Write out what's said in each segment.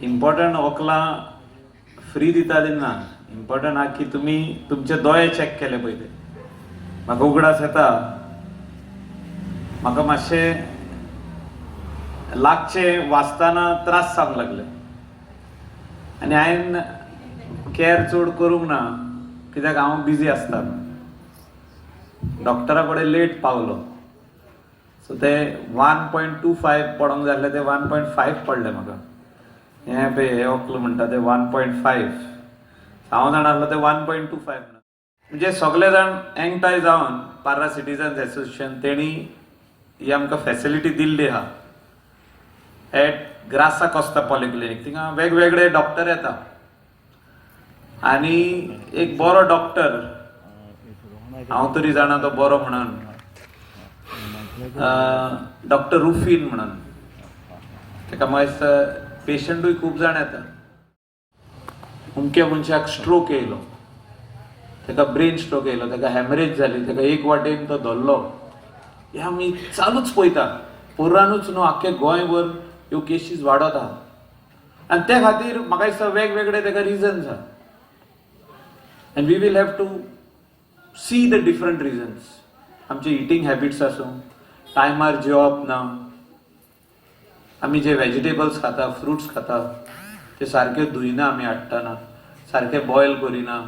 Important वखलां free दिता तेन्ना important आहा की तुमी तुमचे दोळे चॅक केले पयले. म्हाका उगडास येता, म्हाका मातशें लागचे वाचतना त्रास जावंक लागले आनी हांवें कॅर चड करूंक ना, कित्याक हांव बिजी आसता. डॉक्टरा कडेन लेट पावलो, सो ते 1.25 पडोंक जाय आसले, ते 1.5 पडले म्हाका. हें पळय, हें वक्ल म्हणटा ते 1.5, हांव जाणा आसलो ते 1.25. म्हणजे सगळे जाण एकठांय जावन पार्रा सिटीजन्स एसोसिएशन तेणी ही आमकां फॅसिलिटी दिल्ली आहा एट ग्रासा कोस्ता पॉलिक्लिनीक. थिंगा वेगवेगळे डॉक्टर येता आनी एक बरो डॉक्टर, हांव तरी जाणा तो बरो म्हणून, डॉक्टर रुफीन म्हणून. ताका म्हाका दिसता पेशंटूय खूब जाण येता. अमक्या मनशाक स्ट्रोक येयलो, ताका ब्रेन स्ट्रोक येयलो, ताका हॅमरेज जाली, ताका एक वाटेन तो धरलो. हे आमी चालूच पळयता. पोरानूच न्हू, आख्खे गोंयभर ह्यो केसीस वाडत आहा आनी त्या खातीर म्हाका दिसता वेगवेगळे ताका रिजन्स आहा and we will have to see the different reasons. आमचे इटींग हॅबिट्स आसूं, टायमार जेवप ना, आमी जे वेजिटेबल्स खाता, फ्रुट्स खाता, ते सारके धुयना आमी हाडटना, सारके बॉयल करिना.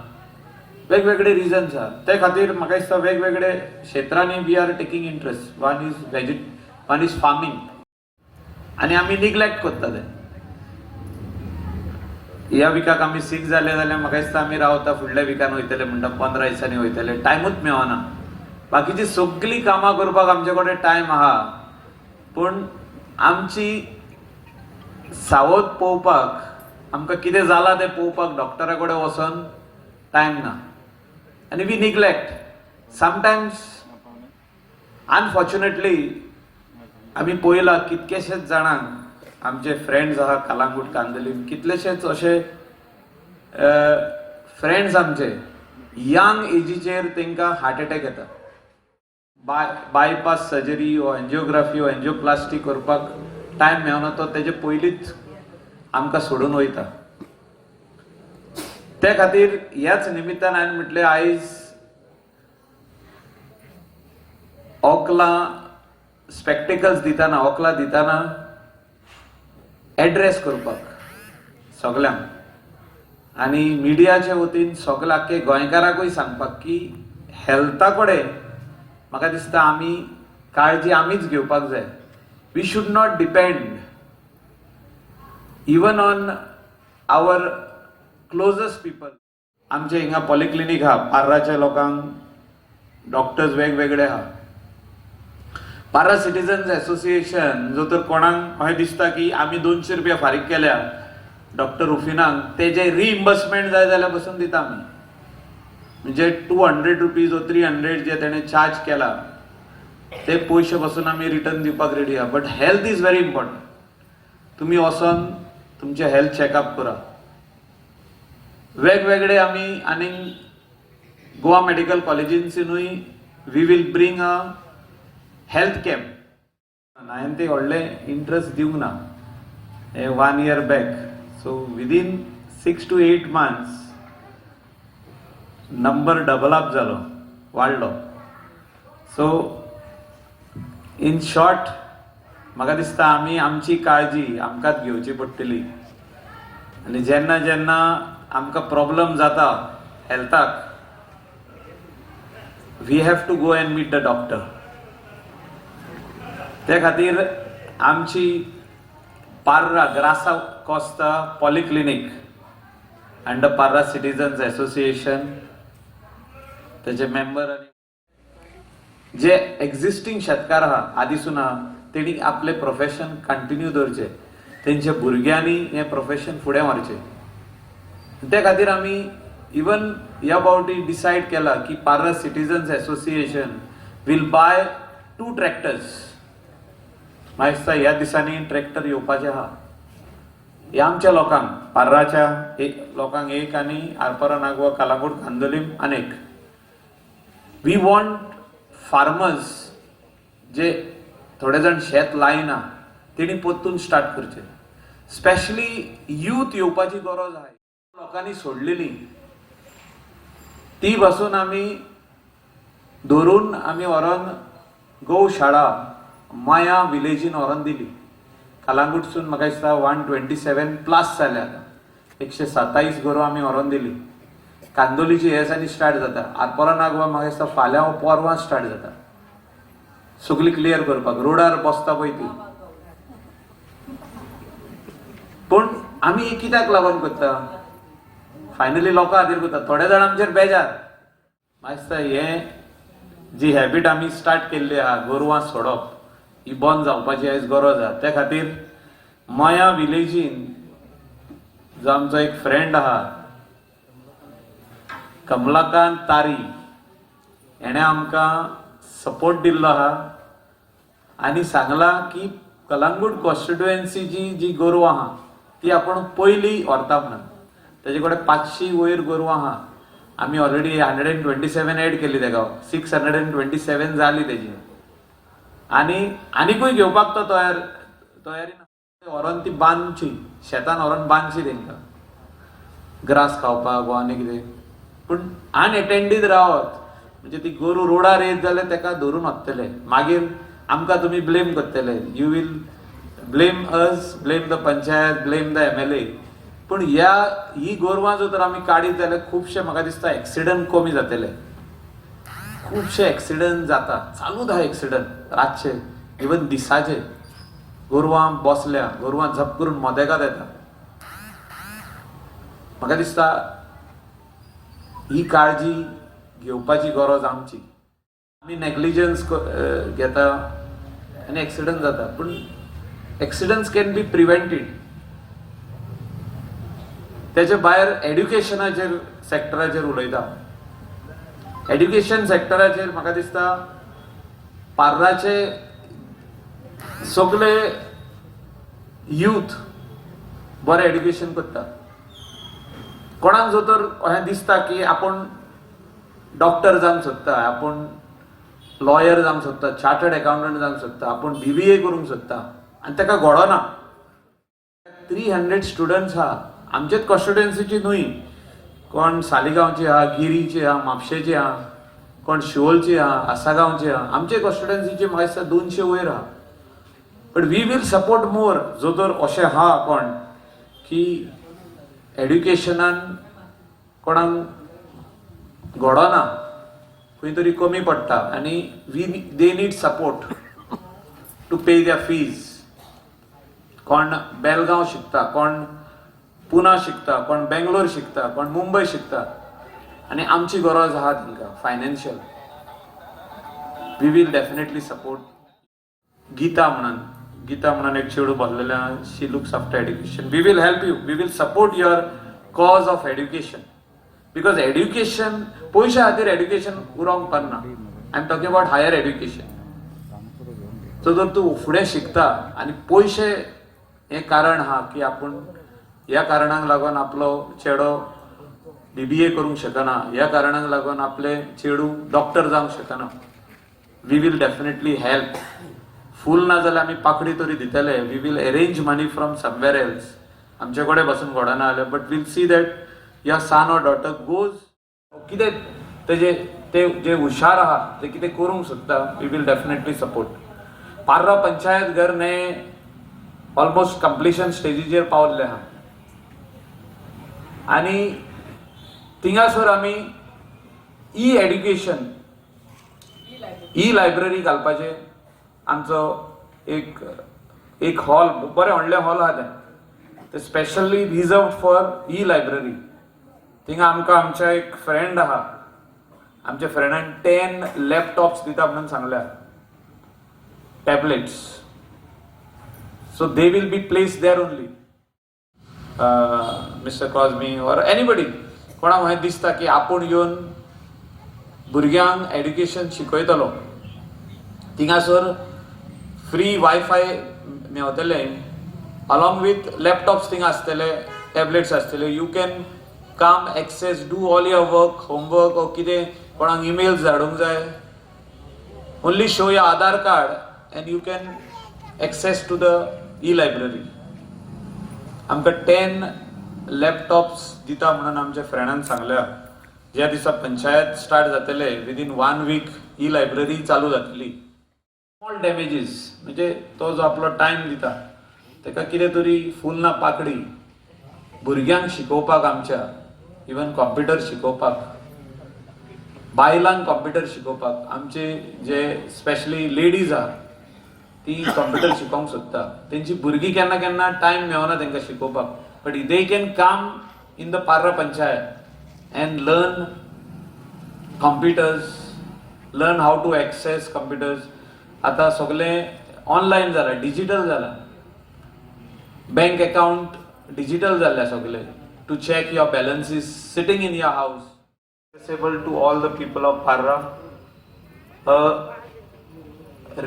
वेगवेगळे रिजन्स आहा. ते खातीर म्हाका दिसता वेगवेगळे क्षेत्रांनी we are taking interest. One is farming आनी आमी निग्लेक्ट करता ते. ह्या विकाक आमी सीक जाले जाल्यार म्हाका दिसता आमी रावता, फुडल्या विकान वयतले म्हणटा, 15 दिसांनी वयतले, टायमूच मेळना. बाकीची सगळीं कामां करपाक आमचे कडेन टायम आहा, पूण आमची सावध पळोवपाक, आमकां कितें जालां तें पळोवपाक डॉक्टरा कडेन वचोन टायम ना आनी we neglect sometimes. Unfortunately आमी पळयलां कितकेशेच जाणांक, आमचे फ्रेंड्स आहा कलांगूट, कांदोलीम, कितलेशेच अशे फ्रेंड्स आमचे यंग एजीचेर तांकां हार्ट एटॅक येता. बायपास सर्जरी वो एन्जियोग्राफी वो एन्जियोप्लास्टी करपाक टायम मेळना, तो तेजे पयलींच आमकां सोडून वयता. ते खातीर ह्याच निमित्तान हांवें म्हटलें, आयज वखलां स्पेक्टिकल्स दितना, वखलां दितना एड्रेस करपाक सगल्यांक आनी मिडियाचे वतीन सगल्या आख्खे गोंयकाराकूय सांगपाक की हेल्था कडेन म्हाका दिसता आमी काळजी आमीच घेवपाक जाय. We should not depend even on our closest people. आमचे हिंगा पॉलिक्लिनीक आहा, पार्राच्या लोकांक डॉक्टर्स वेगवेगळे आहा. पार्रा सिटीजन्स एसोसिएशन जो तर कोणाक अशें दिसता की आमी 200 रुपया फारीक केल्या डॉक्टर रुफिनाक, तेजे रिइम्बर्समेंट जाय जाल्यार पसून दिता आमी. म्हणजे ₹200 ओ 300 जे तेणें चार्ज केला ते पयशे पासून आमी रिटर्न दिवपाक रेडी आहा. But health is very important. तुमी वचोन तुमचें हेल्थ चॅकअप करा. वेगवेगळे आमी आनीक गोवा मेडिकल कॉलेजींतूय we will bring a health camp. हांवें ते व्हडलें इंट्रस्ट दिवंक ना हे one year back. So within 6 to 8 months number double up जालो, वाडलो. सो इन शॉर्ट म्हाका दिसता आमी आमची काळजी आमकांच घेवची पडटली आनी जेन्ना जेन्ना आमकां प्रॉब्लम जाता हेल्थाक, we have to go and meet the doctor. ते खातीर आमची Parra Graca Costa polyclinic and the Parra citizens association, तेचे मेंबर आनी जे एक्झिस्टींग शेतकार आहा आदीसून आहा, तेणी आपलें प्रोफेशन कंटिन्यू दवरचें, तेंच्या भुरग्यांनी हें प्रोफेशन फुडें व्हरचें. ते खातीर आमी इवन ह्या फावटी डिसायड केला की Parra citizens association will buy two tractors. म्हाका दिसता ह्या दिसांनी ट्रॅक्टर येवपाचे आहा. हे आमच्या लोकांक, पार्राच्या एक लोकांक एक आनी आरपोरा, नागवा, कालांगूट, कांदोलीम आनी एक. We want farmers, जे थोडे जाण शेत लायना, तेणी परतून स्टार्ट करचें. स्पेशली यूथ येवपाची गरज आहा. लोकांनी सोडलेली ती बसून आमी धरून आमी व्हरोन गोशाळा माया विलेजीन व्हरोन दिली. कलांगूटसून म्हाका दिसता 127 प्लस जाले आतां, 127 गोरवां आमी व्हरोन दिली. कांदोलीची हे दिसांनी स्टार्ट जाता, आरपोरा नागवा म्हाका दिसता फाल्यां परवां स्टार्ट जाता. सगळी क्लियर करपाक रोडार बसता पळय ती. पूण आमी हे कित्याक लागून करता, फायनली लोकां खातीर करता. थोडे जाण आमचेर बेजार. म्हाका दिसता हें जी हॅबीट आमी स्टार्ट केल्ली आहा गोरवां सोडप, ही बंद जावपाची आयज गरज आहा. त्या खातीर माया विलेजीन जो आमचो एक फ्रेंड आहा कमलाकांत तारी, हेणें आमकां सपोर्ट दिल्लो आहा आनी सांगलां की कलंगूट कॉन्स्टिट्युएन्सीची जी गोरवां आहा ती आपूण पयली व्हरता म्हणून. तेजे कडेन 500 वयर गोरवां आहा. आमी ऑलरेडी 127 एड केली तेका, 627 जाली तेजी. आनी आनिकूय घेवपाक तो तयारी ना. व्हरोन ती बांदची, शेतान व्हरोन बांदची तेंकां ग्रास खावपाक वा आनी कितें. पूण अनएटेंडीड रावत म्हणजे ती गोरू रोडार येत जाल्यार तेका धरून व्हरतले, मागीर आमकां तुमी ब्लेम करतले. You will blame us, blame the panchayat, blame the MLA. पूण ह्या ही गोरवां जर तर आमी काडीत जाल्यार खुबशे म्हाका दिसता एक्सिडंट कमी जातले. खुबशे एक्सिडंट जाता, चालूच आहा एक्सिडंट रातचे, इवन दिसाचे. गोरवां बसल्या, गोरवां झप करून मदेकात येता. म्हाका दिसता ही काळजी घेवपाची गरज आमची. आमी नेग्लिजन्स घेता आनी एक्सिडंट जाता, पूण एक्सिडंट्स can be prevented. तेच्या भायर एड्युकेशनाचेर सेक्टराचेर उलयता. एड्युकेशन सेक्टराचेर म्हाका दिसता पार्राचे सगळे यूथ बरें एड्युकेशन करता. कोणाक जर तर अशें दिसता की आपूण डॉक्टर जावंक सोदता, आपूण लॉयर जावंक सोदता, चार्टर्ड एकाउंटंट जावंक सोदता, आपूण बीबीए करूंक सोदता आनी ताका घडना. 300 स्टुडंट्स आहा आमचेच कॉन्स्टिट्युएन्सीची न्हय, कोण सालिगांवची आहा, गिरीची आहा, म्हापशेची आहा, कोण शिवोलची आहा, आसागांवची आहा. आमचे कॉन्स्टिट्युएन्सीची म्हाका दिसता 200 वयर आहा. But we will support more. जो तर अशें आहा कोण की एड्युकेशनान कोणाक घडना, खंय तरी कमी पडटा आनी we they need support to pay their fees. कोण बेलगांव शिकता, कोण पुना शिकता, कोण बेंगलोर शिकता, कोण मुंबय शिकता आनी आमची गरज आहा तांकां financial. We will definitely support. Gita म्हणून, गीता म्हणून एक चेडूं बसलेलें आहा, she looks after education. We will help you, we will support your cause of education, because education पयशा खातीर education उरोंक पारना. I am talking about higher education. So जर तूं फुडें शिकता आनी पयशे हें कारण आहा की आपूण ह्या कारणाक लागून आपलो चेडो बीबीए करूंक शकना, ह्या कारणाक लागून आपले चेडूं डॉक्टर जावंक शकना, we will definitely help. फूल ना जाल्यार आमी पाकडी तरी दितले. We will arrange money from somewhere else. आमचे कडेन बसून घडना जाल्यार, but we'll see that your son or daughter goes. कितें तेजे ते जे हुशार आहा ते कितें करूंक सोदता, we will definitely support. Parra panchayat घर ने ऑलमोस्ट कंप्लिशन स्टेजीचेर पावल्ले आहा आनी थिंगासर आमी ई एड्युकेशन, ई लायब्ररी घालपाचें आमचो एक एक हॉल, बरें व्हडलें हॉल आहा तें, तें specially reserve for e library. थिंगा आमकां आमच्या एक फ्रेंड आहा, आमच्या फ्रेंडान 10 लॅपटॉप्स दिता म्हणून सांगल्या, tablets. So they will be placed there only. Mister Cosme or anybody कोणाक मागीर दिसता की आपूण येवन भुरग्यांक एड्युकेशन शिकयतलो, थिंगासर फ्री वायफाय मेवतलें, अलॉंग विथ लॅपटॉप्स थिंगा आसतले, टॅबलेट्स आसतले. You can come, access, do all your work, homework or कितें कोणाक इमेल्स धाडूंक जाय, only show your Aadhaar card and you can access to the e library. आमकां 10 लॅपटॉप्स दिता म्हणून आमच्या फ्रेंडान सांगल्या. ज्या दिसा पंचायत स्टार्ट जातले, विदीन वन वीक ही लायब्ररी चालू जातली. स्मॉल डॅमेजीस म्हणजे तो जो आपलो टायम दिता ताका कितें तरी फूल ना पाकडी भुरग्यांक शिकोवपाक, आमच्या इवन कॉम्प्युटर शिकोवपाक, बायलांक कॉम्प्युटर शिकोवपाक, आमचे जे स्पेशली लेडीज आहा ती कॉम्प्युटर शिकोवंक सोदता, तेंची भुरगीं केन्ना केन्ना टायम मेळना तांकां शिकोवपाक, but they can come in the Parra panchayat and learn computers, learn how to access computers. आतां सगळें ऑनलायन जालां, डिजिटल जालां, बँक अकाउंट डिजिटल जाल्ले सगळे, to check your balances sitting in your house. Accessible to all the people of Parra. A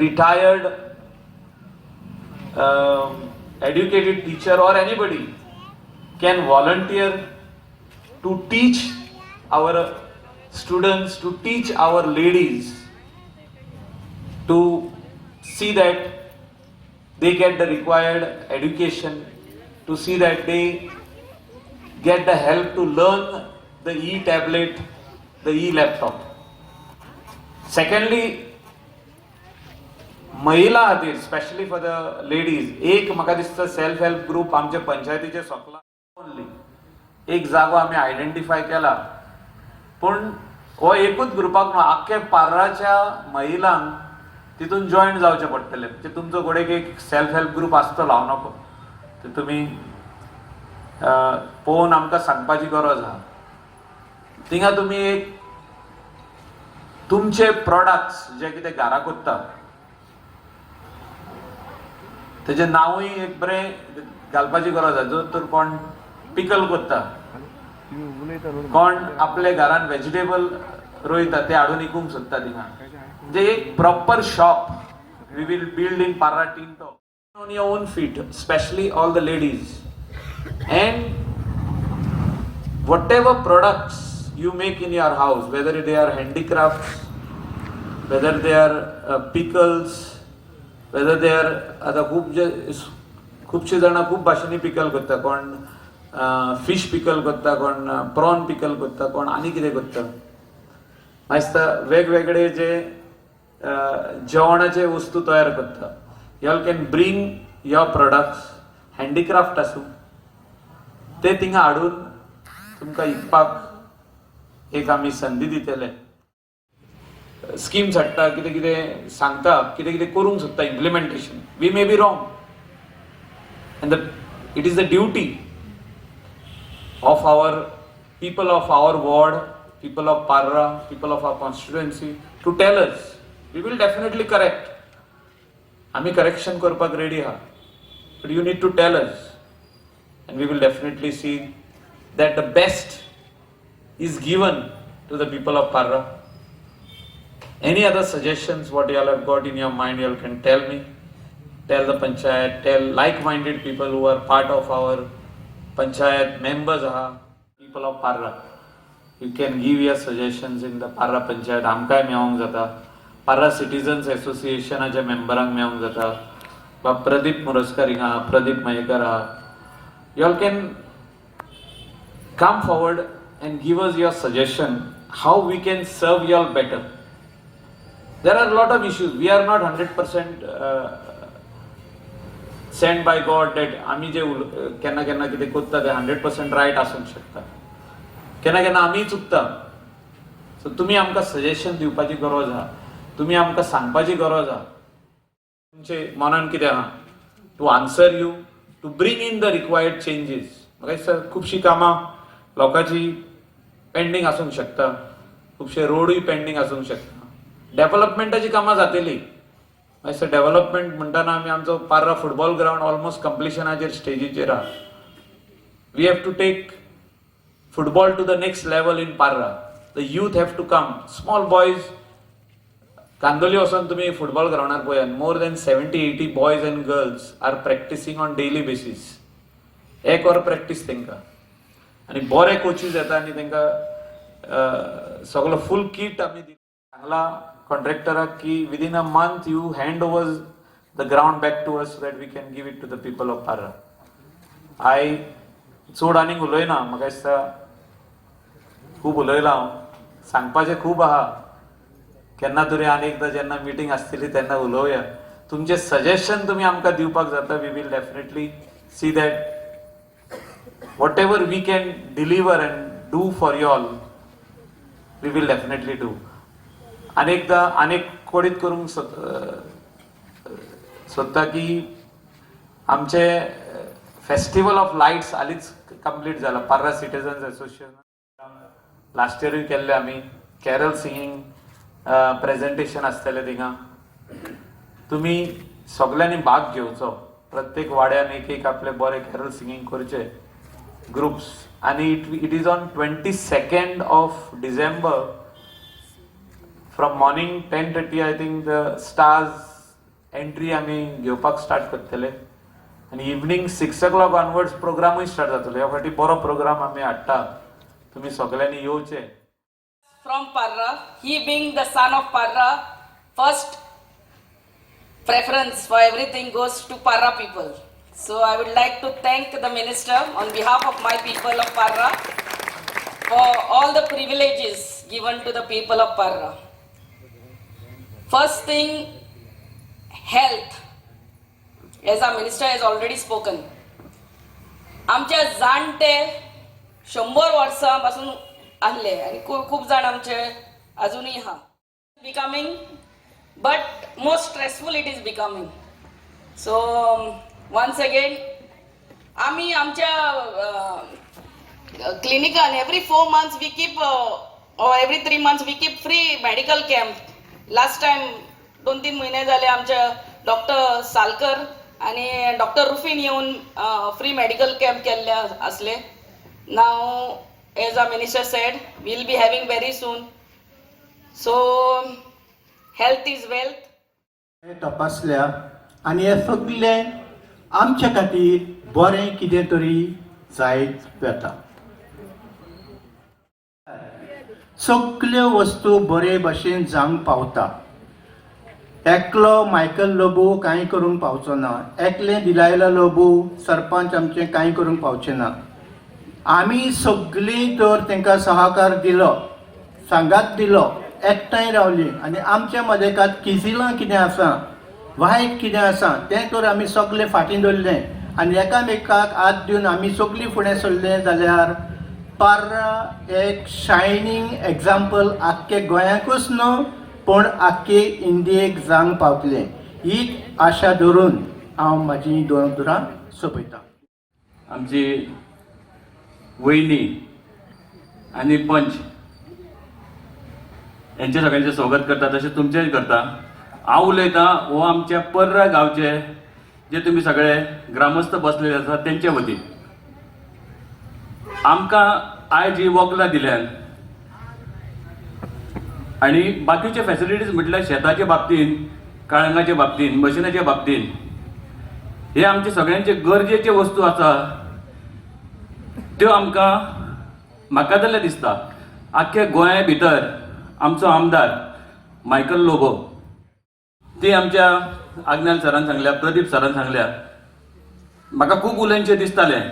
retired educated teacher or anybody can volunteer to teach our students, to teach our ladies, to see that they get the required education, to see that they get the help to learn the e-tablet, the e-laptop. Secondly, महिला खातीर, specially for the ladies, एक म्हाका दिसता self help group आमच्या पंचायतीचे सोकला only एक जागो आमी आयडेंटिफाय केला, पूण हो एकूच ग्रुपाक न्हू, आख्खे पार्राच्या महिलांक तितून जॉयन जावचें पडटलें. म्हणजे तुमचो गोडेक एक सेल्फ हेल्प ग्रुप आसतलो, हांव नको ते तुमी पळोवन आमकां सांगपाची गरज आहा. थिंगा तुमी एक तुमचे प्रोडक्ट्स जे कितें घरा कोत्ता तेजें नांवूय एक बरें घालपाची गरज आहा. जर तर कोण पिकल कोत्ता, कोण आपल्या घरान व्हेजिटेबल रोयता, ते हाडून विकूंक सोदता थिंगा, म्हणजे एक proper shop we will build in Parra Tinto on your own feet, specially all the ladies, and whatever products you make in your house, whether they are handicrafts, whether they are pickles, whether they are, आतां खूब जे खुबशे जाणां खूब भाशेंनी pickle करता, कोण fish pickle करता, कोण prawn pickle करता, कोण आनी कितें करता. म्हाका दिसता वेगवेगळे जे जेवणाचे वस्तू तयार करता, you all can bring your products, handicraft आसूं, ते थिंगा हाडून तुमकां विकपाक एक आमी संदी दितले. स्किम्स हाडटा, कितें कितें सांगता, कितें कितें करूंक सोदता implementation. We may be wrong and the it is the duty of our people of our ward, people of Parra, people of our constituency to tell us. We will definitely correct. आमी correction करपाक ready आहा, but you need to tell us and we will definitely see that the best is given to the people of Parra. Any other suggestions what you all have got in your mind, you all can tell me, tell the panchayat, tell like-minded people who are part of our panchayat members आहा, people of Parra. You can give your suggestions in the Parra panchayat. आमकांय मेळोंक जाता, Parra citizens एसोसिएशनाच्या मेंबरांक मेळोंक जाता. बा प्रदीप मोरजकर हिंगा आहा, प्रदीप मयेकर आहा. You all can come forward and give us your suggestion how we can serve you all better. There are a lot of issues. We are not 100% sent by God that आमी जे केन्ना केन्ना कितें करता ते 100% रायट आसूंक शकता. केन्ना केन्ना आमी चुकता. सो तुमी आमकां सजेशन दिवपाची गरज आहा, तुमी आमकां सांगपाची गरज आहा तुमचे मनान कितें आहा, to answer you, to bring in the required changes. म्हाका दिसता खुबशीं कामां लोकांची पेंडींग आसूंक शकता, खुबशे रोडूय पेंडींग आसूंक शकता, डेव्हलपमेंटाची कामां जातली. म्हाका दिसता डेव्हलपमेंट म्हणटाना आमी आमचो पार्रा फुटबॉल ग्रावंड ऑलमोस्ट कंप्लिशनाचेर स्टेजीचेर आहा. We have to take football to the next level in Parra. The youth have to come, small boys. Candolim वचोन तुमी फुटबॉल ग्रावंडार पळयात, more than 70-80 boys and girls are practicing on daily basis. एक वर practice तांकां आनी बरे coaches येता आनी तांकां सगलो फूल किट आमी सांगला कॉन्ट्रॅक्टराक की within a month you hand over the ground back to us, that we can give it to the people of Parra. I चड आनीक उलयना, म्हाका दिसता खूब उलयलां हांव, सांगपाचें खूब आहा. केन्ना तरी आनी एकदां जेन्ना मिटींग आसतली तेन्ना उलोवया. तुमचें सजेशन तुमी आमकां दिवपाक जाता. We will definitely see that whatever we can deliver and do for you all, we will definitely do. आनी एकदां आनीक कोडीत करूंक सोदता की आमचे फेस्टिवल ऑफ लायट्स हालींच कंप्लीट जाला. पार्रा सिटीजन्स एसोसिएशन लास्ट इयरूय केल्ले आमी. कॅरल सिंगींग प्रेजेंटेशन आसतलें थिंगा. तुमी सगल्यांनी भाग घेवचो. प्रत्येक वाड्यान एक एक आपले बरे कॅरल सिंगींग करचे ग्रुप्स आनी it is on 22nd of December from morning 10:30, I think, the stars entry आमी घेवपाक स्टार्ट करतले आनी evening 6 o'clock onwards प्रोग्रामूय स्टार्ट जातलो. ह्या फावटी बरो प्रोग्राम आमी हाडटा. तुमी सगल्यांनी येवचे. From Parra, he being the son of Parra, first preference for everything goes to Parra people. So I would like to thank the minister on behalf of my people of Parra for all the privileges given to the people of Parra. First thing, health. As our minister has already spoken. आमचे जाणटे 100 वर्सां पासून आहले आनी खूब जाण आमचे अजुनूय आहा. Becoming but more stressful it is becoming. So once again आमी आमच्या क्लिनिकान every 4 months we keep or every 3 months we keep free medical camp. Last time 2-3 म्हयने जाले आमच्या डॉक्टर सालकर आनी डॉक्टर रुफीन येवन फ्री मेडिकल कॅम्प केल्ले आसले. Now, as our minister said, we'll be having very soon. So health is wealth. तपासल्या आनी हे सगळे आमच्या खातीर बरें कितें तरी जायत वता. सगल्यो वस्तू बरे भशेन जावंक पावता. एकलो मायकल लोबो कांय करूंक पावचो ना, एकलें दिलायला लोबो सरपंच आमचें कांय करूंक पावचें ना. आमी सगळीं तर तांकां सहकार दिलो, सांगात दिलो, एकठांय रावलीं आनी आमच्या मदेकात किजिलां कितें आसा, वायट कितें आसा तें तर आमी सगळें फाटीं दवरलें आनी एकामेकाक हात दिवन आमी सगळीं फुडें सरले जाल्यार पार्रा एक शायनींग एग्जाम्पल आख्खे गोंयाकूच न्हू पूण आख्खे इंडियेक जावंक पावतलें हीच आशा धरून हांव म्हाजी दोन उतरां सोंपयतां. आमची वयनी आनी पंच यांचे सगळ्यांचें स्वागत करता, तशें तुमचेंय करता. हांव उलयतां हो आमच्या पर्रा गांवचे जे तुमी सगळे ग्रामस्थ बसलेले आसा तेंचे वतीन. आमकां आयज ही वकलां दिल्यान आनी बाकीचे फॅसिलिटीज म्हटल्यार शेताच्या बाबतीन, काळंगाच्या बाबतीन, मशिनाच्या बाबतीन हे आमचे सगळ्यांचे गरजेचे वस्तू आसा. त्यो आमकां म्हाका जाल्यार दिसता आख्ख्या गोंया भितर आमचो आमदार मायकल लोबो, ती आमच्या आग्नेल सरान सांगल्या, प्रदीप सरान सांगल्या. म्हाका खूब उलोवचें दिसतालें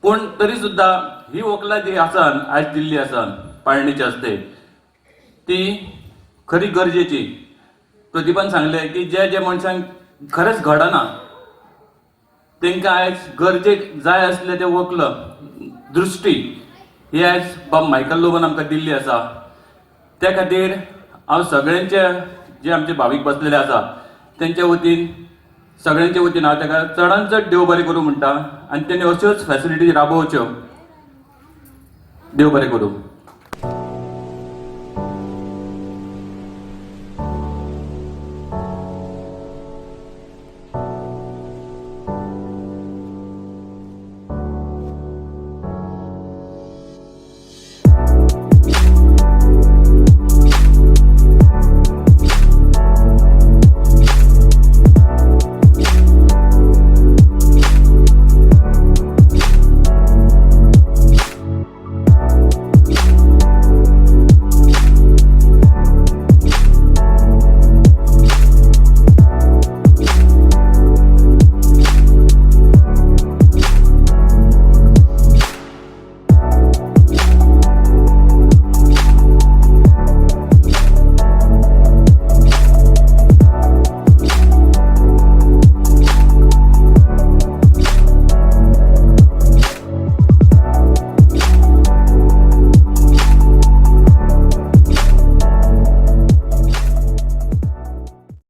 पूण तरी सुद्दां ही वकलां जी आसा आयज दिल्ली आसा पाळणीची आसते ती खरी गरजेची. प्रदीपान सांगलें की जे जे मनशांक खरेंच घडना तांकां आयज गरजेक जाय आसलें तें वक्ल दृश्टी ही आयज बाब मायकल लोबोन आमकां दिल्ली आसा. त्या खातीर हांव सगळ्यांचे जे आमचे भावीक बसलेले आसा तेंच्या वतीन, सगळ्यांच्या वतीन हांव ताका चडान चड देव बरें करूं म्हणटा आनी तेणी अश्योच फॅसिलिटीज राबोवच्यो. देव बरें करूं.